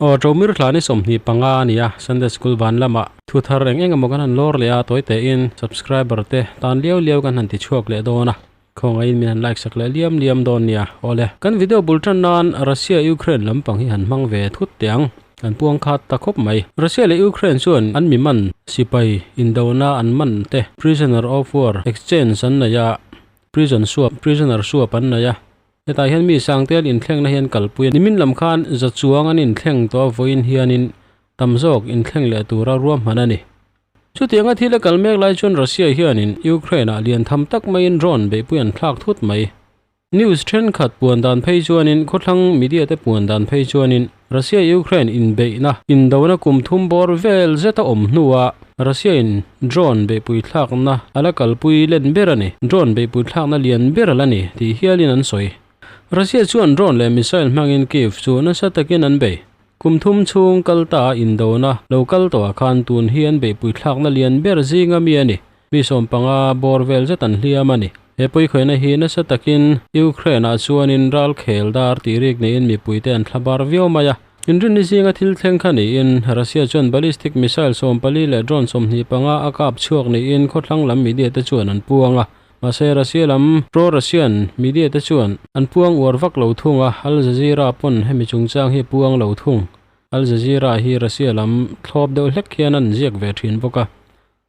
Aw Ṭomir thla ni 25 a ni a, Sunday School ban lamah thu thar eng eng emaw kan han lawr leh a, tawi tein subscriber te tan liau liau kan han ti chhuak leh dawn a, khawngahin min han like sak leh liam liam dawn nia. Awle, kan video bul tan nan Russia Ukraine lampang hi han hmang ve thut teh ang, kan puang khat ta khawp mai. Russia leh Ukraine chuan an mi man sipai indona an man te prisoner of war exchange an nei a, prison swap prisoner swap an nei a. Hetah hian mi sangtel inthlengna hi an kalpui a, nimin lam khan za chuang an inthleng tawh a vawiin hianin tam zawk inthleng leh tura ruahman a ni. Chutianga thil a kal mek lai chuan Russia hianin Ukraine-ah lian tham tak maiin drone beihpui an thlak thut mai. News thenkhat puan dan phei chuanin khawthlang media te puan dan phei chuanin Russia-Ukraine inbeihna indona kum thum bawr vel zet a awm hnuah Russia-in drone beihpui thlakna a la kalpui len ber a ni, drone beihpui thlakna lian ber a la ni tih hialin an sawi. Russia chuan drone leh missile hmangin Kyiv chu nasa takin an bei. Kum thum chhung kal ta a indona lo kal tawhah khan tun hi an beihpui thlakna lian ber zinga mi a ni. Mi 15 bawr vel zet an hliam a ni. He pawikhawihna hi nasa takin Ukraine-ah chuanin ral khel dar tih rik neiin mipuite an thla bar viau mai a. Inrinni zinga thil thleng kha niin Russia chuan ballistic missile 14 leh drone 25 a kap chhuak niin khawthlang lam media te chuan an puang a. Mahse Russia lam pro-Russian media te chuan an puang uar vak lo thung a, Al Jazeera pawn hemi chungchang hi puang lo thung. Al Jazeera hi Russia lam thlawp deuh hlek hian an ziak ve thin bawk a.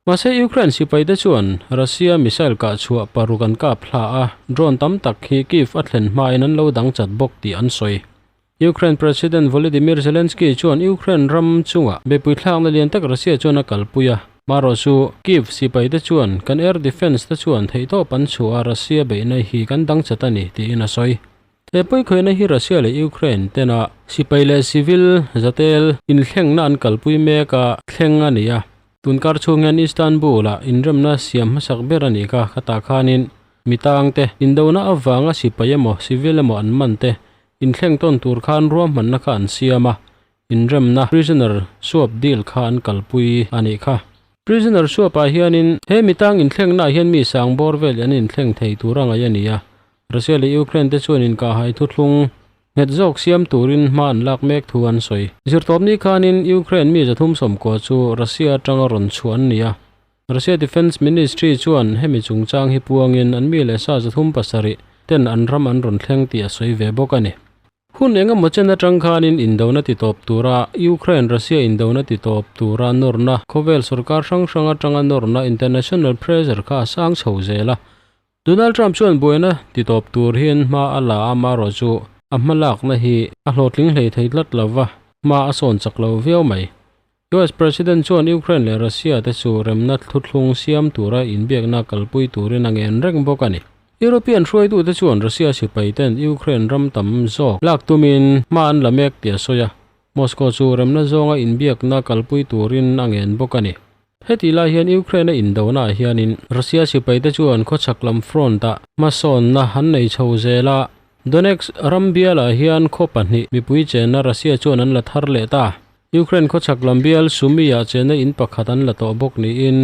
Mahse Ukraine sipaite chuan Russia missile kah chhuah paruk an kap hla a, drone tam tak hi Kyiv a thlen hmain an lo dang chat bawk tih an sawi. Ukraine President Volodymyr Zelensky chuan Ukraine ram chungah beipui thlakna lian tak Russia chuan a kalpui a, marawh chu Kyiv sipaite chuan kan air defence te chuan theihtawp an chhuah a Russia beihna hi kan dang chat a ni tiin a sawi. He pawikhawihna hi Russia leh Ukraine tena sipai leh civil zatel inthlengna an kalpui mek a thleng a ni a. Tunkar chhung hian Istanbul-ah inremna siam hmasak ber a nih kha. Khatah khanin mi tangte indona avanga sipai emaw civil emaw an man te inthleng tawn tur khan ruahmanna kha an siam a, inremna prisoner swap deal kha an kalpui a nih kha. Prisoner swap-ah hianin he mi tang inthlengnaah hian mi sang bawr vel an inthleng thei tur a ngaih a ni a. Russia leh Ukraine te chuan inkahhai thuthlung nghet zawk siam turin hma an lak mek thu an sawi. Zirtawpni khanin Ukraine mi 390 chu Russia atanga rawn chhuah an ni a. Russia Defence Ministry chuan hemi chungchang hi puangin an mi leh sa 37 ten an ram an rawn thleng tih a sawi ve bawk a ni. Hun eng emaw chen atang khanin indona ti tawp tura Ukraine Russia indona ti tawp tura nawrna khawvel sorkar hrang hrang atanga nawrna international pressure kha a sang chho zel a. Donald Trump chuan buaina ti tawp tur hian hma a la a, marawh chu a hma lakna hi a hlawhtling hlei thei tlat lo va, hma a sawn chak lo viau mai. US President chuan Ukraine leh Russia te chu remna thuthlung siam tura inbiakna kalpui turin a ngen reng bawk a ni. European hruaitute chuan Russia sipai ten Ukraine ram tam zawk lak tumin hma an la mek tih a sawi a, Moscow chu remna zawnga inbiakna kalpui turin a ngen bawk a ni. Heti lai hian Ukraine a indona ah hianin Russia sipaite chuan khawchhak lam front ah hmasawnna an nei chho zel a, Donetsk ram bialah hian khaw pahnih mipui chenna Russia chuan an la thar leh ta. Ukraine khawchhak lam bial Sumy ah chenna in pakhat an la tawh bawk niin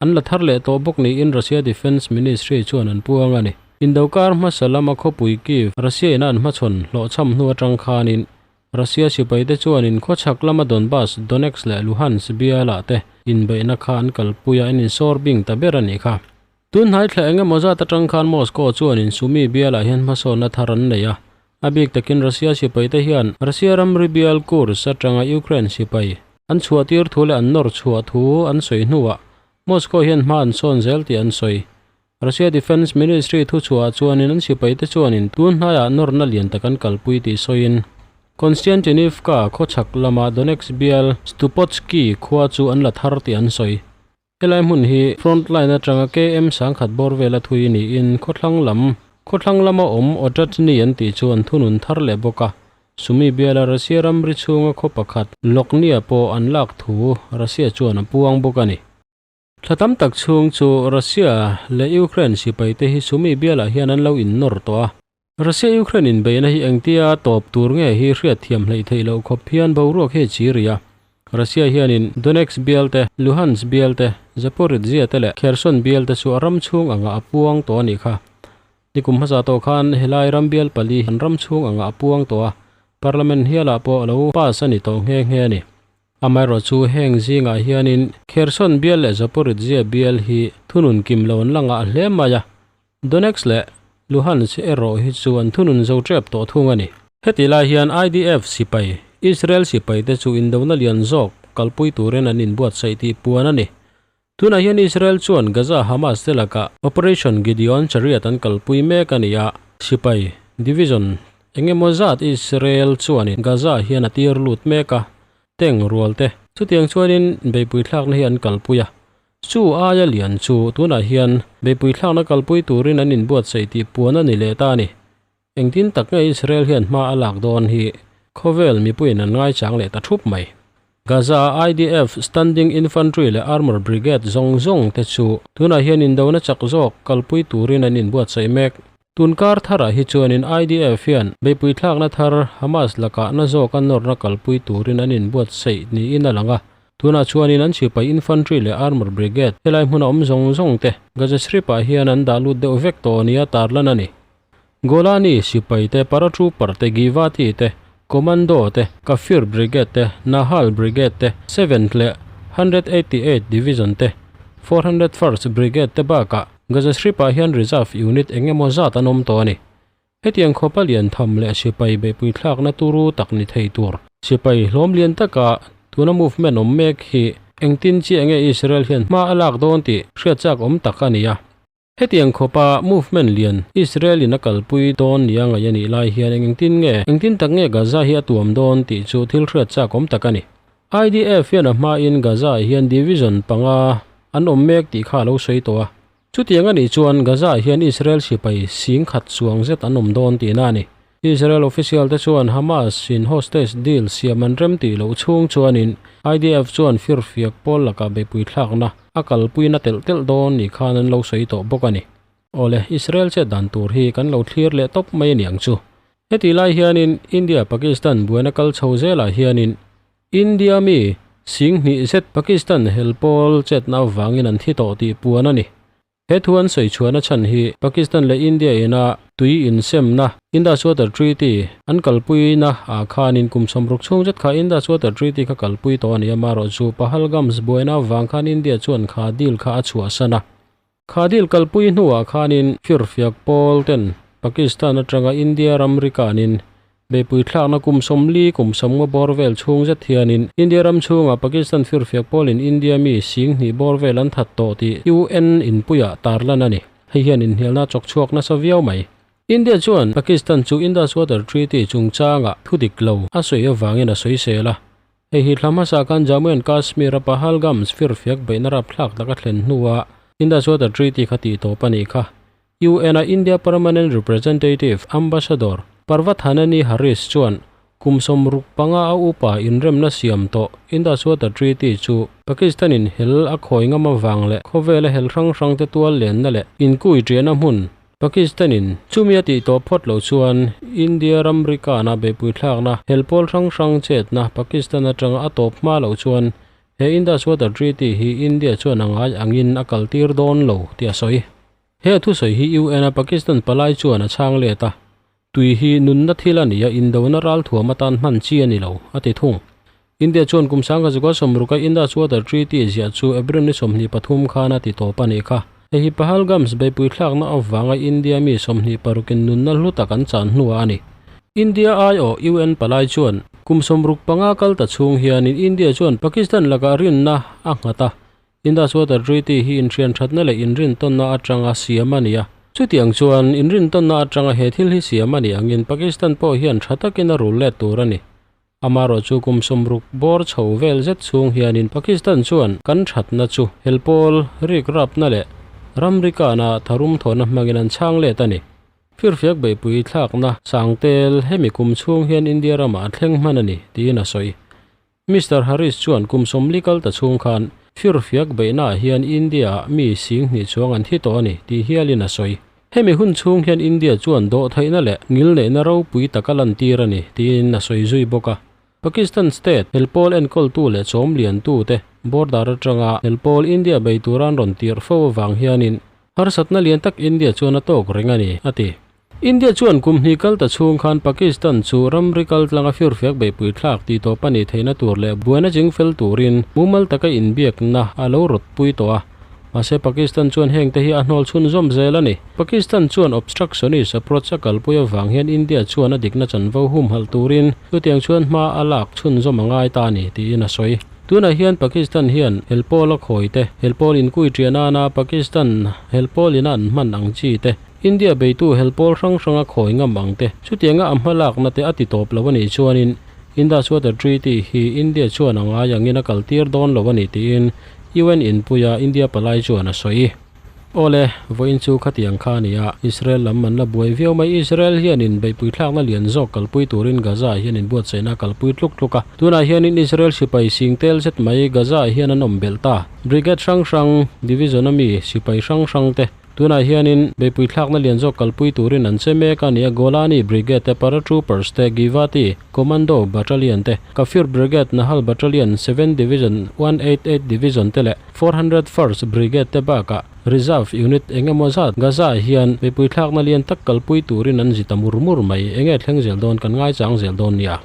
an la thar leh tawh bawk niin Russia Defence Ministry chuan an puang a ni. Indokar hmasa lama khawpui Kyiv Russia in a an hmachhawn hlawhchham hnu atang khanin Russia sipaite chuanin khawchhak lama Donbas, Donetsk leh Luhansk bialah te inbeihna kha an kalpui a, an insawr bing ta ber a nih kha. Tun hnai thla eng emaw zat atang khan Moscow chuanin Sumy bialah hian hmasawnna thar an nei a. A bik takin Russia sipaite hian Russia ramri bial Kursk atanga Ukraine sipai an chhuahtir thu leh an nawr chhuah thu an sawi hnuah Moscow hian hma an sawn zel tih an sawi. Russia Defence Ministry thuchhuah chuanin an sipaite chuanin tun hnaiah nawrna lian tak an kalpui tih sawiin Konstantinivka khawchhak lama Donetsk bial Stupochki khua chu an la thar tih an sawi. Helai hmun hi front line atanga KM 10,000 bawr vela thui niin khawthlang lam khawthlang lama awm Otradny an tih chu an thunun thar leh bawk a. Sumy biala Russia ramri chhunga khaw pakhat Loknia pawh an lak thu Russia chuan a puang bawk a ni. Thla tam tak chhung chu Russia leh Ukraine sipaite hi Sumy bialah hian an lo innawr tawh a. Russia-Ukraine inbeihna hi engtia tawp tur nge hi hriatthiam hleih theih loh khawp hian boruak hi a chi rih a. Russia hianin Donetsk bial te, Luhansk bial te, Zaporizhzhia te leh Kherson bial te chu a ram chhung angah a puang tawh a nih kha. Nikum hmasa tawh khan helai ram bial pali an ram chhung angah a puang tawh a. Parliament hialah pawh a lo pass a ni tawh nghe nghe a ni. Amaherawhchu heng zingah hianin Kherson bial leh Zaporizhzhia bial hi thunun kim lo an la ngah hle mai a, Donetsk leh Luhansk erawh hi chu an thunun zo tep tawh thung a ni. Heti lai hian IDF sipai, Israel sipaite chu indona lian zawk kalpui turin an inbuatsaih tih puan a ni. Tunah hian Israel chuan Gaza Hamas te lakah Operation Gideon Chariot an kalpui mek a ni a, sipai division eng emaw zat Israel chuanin Gaza hian a tir lut mek a, tank rual te chutiang chuanin beihpui thlakna hi an kalpui a. Chu aia lian chu tunah hian beihpui thlakna kalpui turin an inbuatsaih tih puan a ni leh ta a ni. Engtin tak nge Israel hian hma a lak dawn hi khawvel mipuiin an ngaichang leh ta thup mai. Gaza IDF Standing Infantry leh Armour Brigade zawng zawng te chu tunah hian indona chak zawk kalpui turin an inbuatsaih mek. Tun kar tharah hi chuanin IDF hian beihpui thlakna thar Hamas lakah na zawka nawrna kalpui turin an inbuatsaih niin a lang a. Tunah chuanin an sipai Infantry leh Armour Brigade helai hmuna awm zawng zawng te Gaza Strip-ah hian an dah lut deuh vek tawh nia tarlan a ni. Golani sipai te, Paratrooper te, Givati te, Commando te, Kafir Brigade te, Nahal Brigade te, Seventh leh 188 Division te, 401st Brigade te bakah Gaza Strip-ah hian reserve unit eng emaw zat an awm tawh a ni. Hetiang khawpa lian tham leh sipai beihpui thlakna turu tak ni thei tur sipai hlawm lian taka tuna movement awm mek hi engtin chiah nge Israel hian hma a lak dawn tih hriat chak awm tak a ni a. Hetiang khawpa movement lian Israel in a kalpui dawn nia ngaih a nih lai hian engtin nge, engtin tak nge Gaza hi a tuam dawn tih chu thil hriat chak awm tak a ni. IDF hian a hmain Gaza ah hian division panga an awm mek tih kha a lo sawi tawh a. Chutiang a nih chuan Gaza ah hian Israel sipai sing khat chuang zet an awm dawn tihna a ni. Israel official te chuan Hamas in hostage deal siam an rem tih loh chhung chuanin IDF chuan firfiak pawl lakah beihpui thlakna a kalpuina telh telh dawn ni khan an lo sawi tawh bawk a ni. Awle, Israel chet dan tur hi kan lo thlir leh tawp mai a niang chu. Hetih lai hianin India Pakistan buaina kal chho zelah hianin India mi singhnih zet Pakistan hel pawl chetna avangin an thi tawh tih puan a ni. He thu an sawi chhuahna chhan hi Pakistan leh India ina tui insemna, Indus Water Treaty, an kalpuina ah khanin kum 60 chhung zet kha Indus Water Treaty kha kalpui tawh a ni a, marawhchu Pahalgams buaina avang khan India chuan kha deal kha a chhuahsan a. Kha deal kalpui hnuah khanin firfiak pawl ten Pakistan atanga India ramri kanin Beihpui thlakna kum 40 kum 50 bawr vel chhung zet hianin India ram chhungah Pakistan firfiak pawlin India mi 2000 bawr vel an that tawh tih UN inpuiah tarlan a ni. Hei hian inhnialna chawk chhuak nasa viau mai. India chuan Pakistan chu Indus Water Treaty chungchangah thu dik lo a sawi avangin a sawisel a. Hei hi thla hmasa khan Jammu and Kashmir-a Pahalgam firfiak beihna rapthlak tak a thlen hnuah Indus Water Treaty kha tih tawp a nih kha. UN-a India Permanent Representative Ambassador Parvathaneni Harish chuan kum 65 a upa inremna siam tawh Indus Water Treaty chu Pakistan-in hel a khawi ngam avang leh khawvela hel hrang hrangte tual lenna leh inkui ṭiahna hmun Pakistan-in chumi a tih tawh phawt loh chuan India ramri kana beihpui thlakna hel pawl hrang hrang chetna Pakistan atanga a tawp hma loh chuan he Indus Water Treaty hi India chuan a ngai angin a kaltir dawn lo tih a sawi. He thusawi hi UN-a Pakistan palai chuan a chhang let a, tui hi nunna thil a ni a, indona ralthuam atan hman chi a ni lo, a ti thung. India chuan kum 1960a Indus Water Treaty ziah chu April ni 23 khan a ti tawp a nih kha. Hei hi Pahalgams beihpui thlakna avanga India mi 26in nunna hlu tak an chan hnuah a ni. India aiawh UN palai chuan kum 65 kal ta chhung hianin India chuan Pakistan lakah rinna a nghat a, Indus Water Treaty hi inhrian thatna leh inrintawnna atanga siam a ni a. Chutiang chuan, inrintawnna atanga he thil hi siam a nih angin Pakistan pawh hian tha takin a rul let tur a ni. Amaherawhchu kum 60 bawr chho vel zet chhung hianin Pakistan chuan kan thatna chu helpawl, rikrapna leh ramrikana tharum thawhna hmangin an chhang let a ni. Firfiak beihpui thlakna sangtel hemi kum chhung hian India ramah a thleng hman a ni, tiin a sawi. Mister Harris chuan kum 40 kal ta chhung khan firfiak beihnaah hian India-ah mi 2000 chuang an thi tawh a ni tih hialin a sawi. Hemi hun chhung hian India chuan dawhtheihna leh ngilneihna ropui tak a lantir a ni tiin a sawi zui bawk a. Pakistan state helpawl enkawltu leh chawm liantute border atanga helpawl India bei tura an rawn tirh fo avang hianin harsatna lian tak India chuan a tawk reng a ni, a ti. India chuan kum hnih kal ta chhung khan Pakistan chu ramri kal tlanga firfiak beihpui thlak tih tawp a nih theihna tur leh buaina ching fel turin mumal taka inbiakna a lo rawtpui tawh a. Mahse Pakistan chuan heng te hi a hnawl chhunzawm zel a ni. Pakistan chuan obstructionist approach a kalpui avang hian India chuan a dikna chanvo humhalh turin chutiang chuan hma a lak chhunzawm a ngai ta a ni tiin a sawi. Tunah hian Pakistan hian helpawl a khawi te, helpawl inkui ṭiah nana Pakistan helpawl ina an hman ang chi te, India beitu helpawl hrang hrang a khawi ngam ang te, chutianga a hmalakna te a ti tawp lo a nih chuanin Indus Water Treaty hi India chuan a ngai angin a kaltir dawn lo a ni tiin UN inpuia India palai chuan a sawi. Awle, vawiin chu khatiang kha a ni a, Israel lam an la buai viau mai. Israel hianin beihpui thlakna lian zawk kalpui turin Gaza ah hian inbuatsaihna a kalpui tluk tluk a. Tunah hianin Israel sipai sing tel zet mai Gaza ah hian an awm belh ta. Brigade hrang hrang, division a mi sipai hrang hrang te tunah hianin beihpui thlakna lian zawk kalpui turin an che mek a ni a. Golani Brigade te, Paratroopers te, Givati Commando Battalion te, Kafir Brigade, Nahal Battalion, Seven Division, 188 Division te leh 401st Brigade te bakah Reserve Unit eng emaw zat Gaza ah hian mipui thlakna lian tak kalpui turin an zi ta mur mur mai. Enge thleng zel dawn kan ngaichang zel dawn nia.